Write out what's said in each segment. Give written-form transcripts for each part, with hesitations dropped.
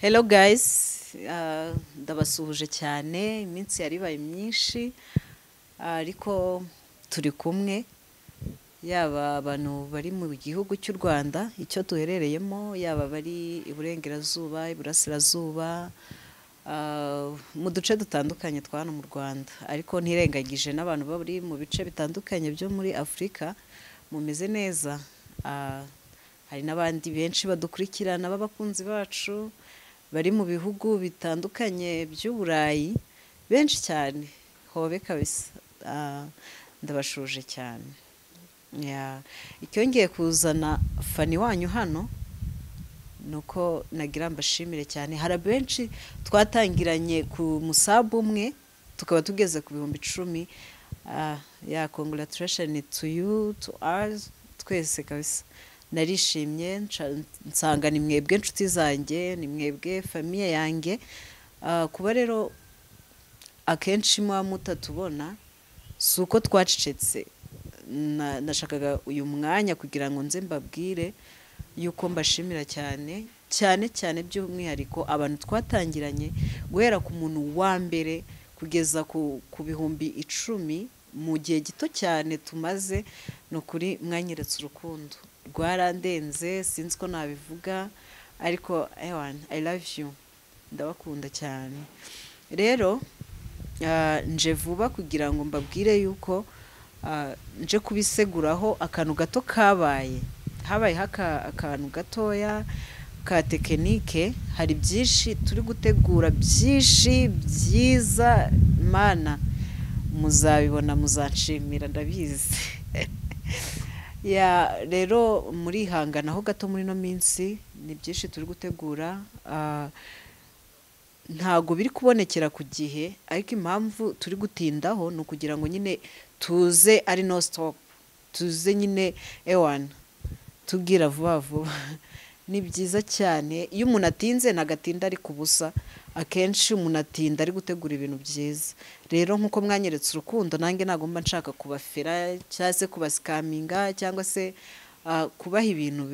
Hello guys, ndabasuhuje cyane. Iminsi yari ibaye myinshi, ariko turi kumwe, yaba abantu bari mu gihugu cy'u Rwanda icyo duherereyemo, yaba bari iburengerazuba, iburasirazuba, mu duce dutandukanye twa hano mu Rwanda, ariko ntirengagije n'abantu bari mu bice bitandukanye byo muri Afurika. Mumeze neza? Hari n'abandi benshi badukurikirana b'abakunzi bacu bari mu bihugu bitandukanye by'Uburayi, benshi cyane, hobe kabisa. Ndabashuje cyane. Ya, icyongeye kuzana Fani wanyu hano ni uko nagira mbashimire cyane. Hari benshi twatangiranye ku musabu umwe, tukaba tugeze ku 10,000. Ya, congratulation to you, to us twese kabisa. Narishimye nsanga ni mwebwe inshuti zanjye, ni mwebwe famille yanjye. Kuba rero akenshi muba mutatubona si uko twacecetse. Nashakaga uyu mwanya kugira ngo nze mbabwire yuko mbashimira cyane cyane cyane, by'umwihariko abantu twatangiranye guhera ku muntu wa mbere kugeza ku 10,000 mu gihe gito cyane tumaze. Ni ukuri mwanyeretse urukundo rwarandenze, sinzi ko nabivuga, ariko ewana, I love you, ndabakunda cyane. Rero nje vuba kugira ngo mbabwire yuko nje kubiseguraho akantu gato kabaye. Habayeho akantu gatoya ka technique. Hari byinshi turi gutegura, byinshi byiza, mana muzabibona, muzanshimira, ndabizi. Ya, rero murihanganaho gato muri ino minsi, ni byinshi turi gutegura. Ntago biri kubonekera ku gihe, ariko impamvu turi gutindaho ni ukugira ngo nyine tuze ari no stop, tuze nyine ewana tubwira vuba vuba. Ni byiza cyane iyo umuntu atinze, ntabwo atinda ari ku busa. Akenshi umuntu atinda ari gutegura ibintu byiza. Rero nk'uko mwanyeretse urukundo, nanjye ntabwo mba nshaka kubafera cyangwa se kubasikaminga cyangwa se kubaha ibintu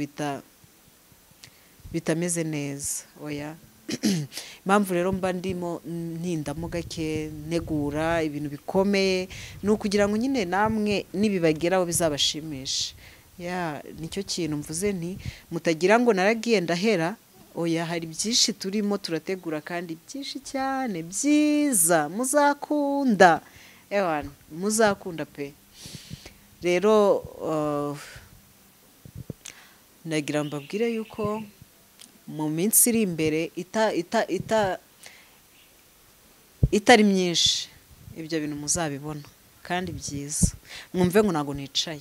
bitameze neza, oya. Impamvu rero mba ndimo ntindamo gake, ntegura ibintu bikomeye, ni ukugira ngo nyine namwe nibibageraho bizabashimishe. Ya, nicyo kintu mvuze nti mutagira ngo naragiye ndahera, oya. Hari byinshi turimo turategura kandi byinshi cyane byiza muzakunda, ewana muzakunda pe. Rero nagira mbabwire yuko mu minsi iri imbere ita ita ita itari myinshi, ibyo bintu muzabibona kandi byiza. Mwumve ngo ntabwo nicaye.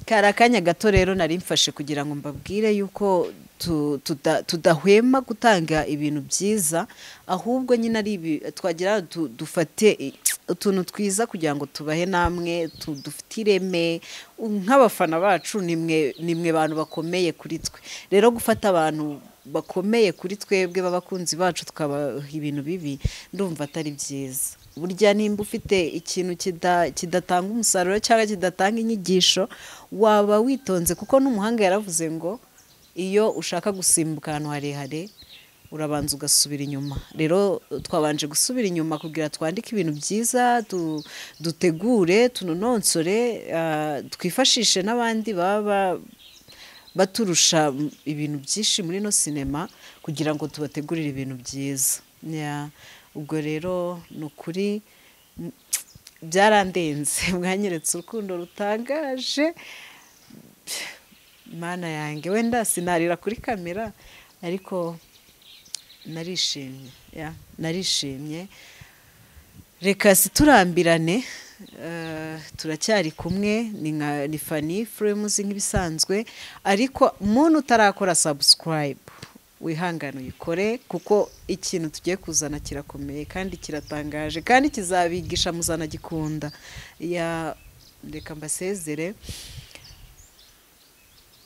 Kari akanya gato rero nari mfashe kugira ngo mbabwire yuko tudahwema gutanga ibintu byiza, ahubwo nyine ari ibi twagira dufate utuntu twiza kugira ngo tubahe namwe dufite ireme nk'abafana bacu. Nimwe bantu bakomeye kuri twe. Rero gufata abantu bakomeye kuri twebwe b'abakunzi bacu tukabaha ibintu bibi, ndumva atari byiza. Burya nimba ufite ikintu kidatanga umusaruro cyangwa kidatanga inyigisho, waba witonze, kuko n'umuhanga yaravuze ngo iyo ushaka gusimbuka ahantu harehare urabanza ugasubira inyuma. Rero twabanje gusubira inyuma kugira twandike ibintu byiza, dutegure, tunononsore, twifashishe n'abandi baba baturusha ibintu byinshi muri ino sinema kugira ngo tubategurire ibintu byiza. Ya, ubwo rero ni ukuri byarandenze, mwanyeretse urukundo rutangaje, Mana yanjye. Wenda sinarira kuri kamera, ariko narishimye, ya, narishimye. Reka siturambirane, turacyari kumwe, ni nka ni Fani Frames nk'ibisanzwe. Ariko muntu utarakora subscribe, wihangane uyikore, kuko ikintu tugiye kuzana kirakomeye kandi kiratangaje kandi kizabigisha, muzanagikunda. Ya, reka mbasezere,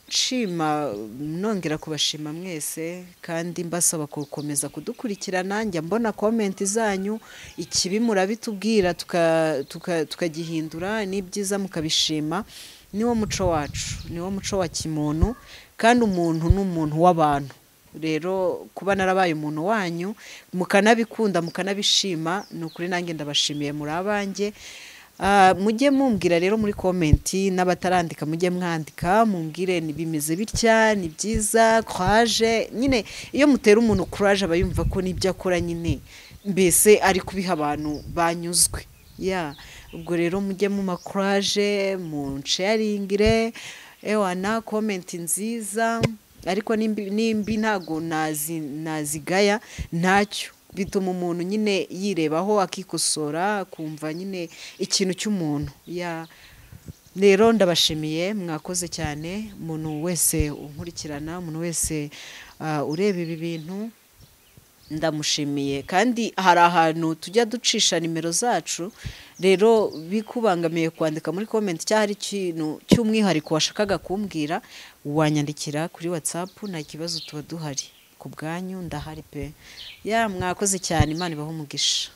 nshima, nongera kubashima mwese kandi mbasaba gukomeza kudukurikirana. Njya mbona comment zanyu, ikibi murabitubwira tukagihindura, n'ibyiza mukabishima. Niwo muco wacu, niwo muco wa kimuntu, kandi umuntu ni umuntu w'abantu. Rero kuba narabaye umuntu wanyu mukanabikunda mukanabishima, ni ukuri nanjye ndabashimiye, muri abanjye. Mujye mumbwira rero muri comment, n'abatarandika mujye mwandika mumbwire ni bimeze bitya, ni byiza, courage. Nyine iyo mutera umuntu courage aba yumva ko n'ibyo akora nyine mbese ari kubiha abantu banyuzwe. Ya, ubwo rero mujye mu ma courage, munsharingire ewana comment nziza, ariko nimbi ntago nazigaya ntacyo. Bituma umuntu nyine yirebaho akikosora, akumva nyine ikintu cy'umuntu. Ya, rero ndabashimiye, mwakoze cyane. Umuntu wese unkurikirana, umuntu wese ureba ibi bintu ndamushimiye. Kandi hari ahantu tujya ducisha nimero zacu, rero bikubangamiye kwandika muri comment cyangwa hari ikintu cy'umwihariko washakaga kumbwira, wanyandikira kuri WhatsApp, nta kibazo, tuba duhari ku bwanyu, ndahari pe. Ya, mwakoze cyane, Imana ibahe umugisha.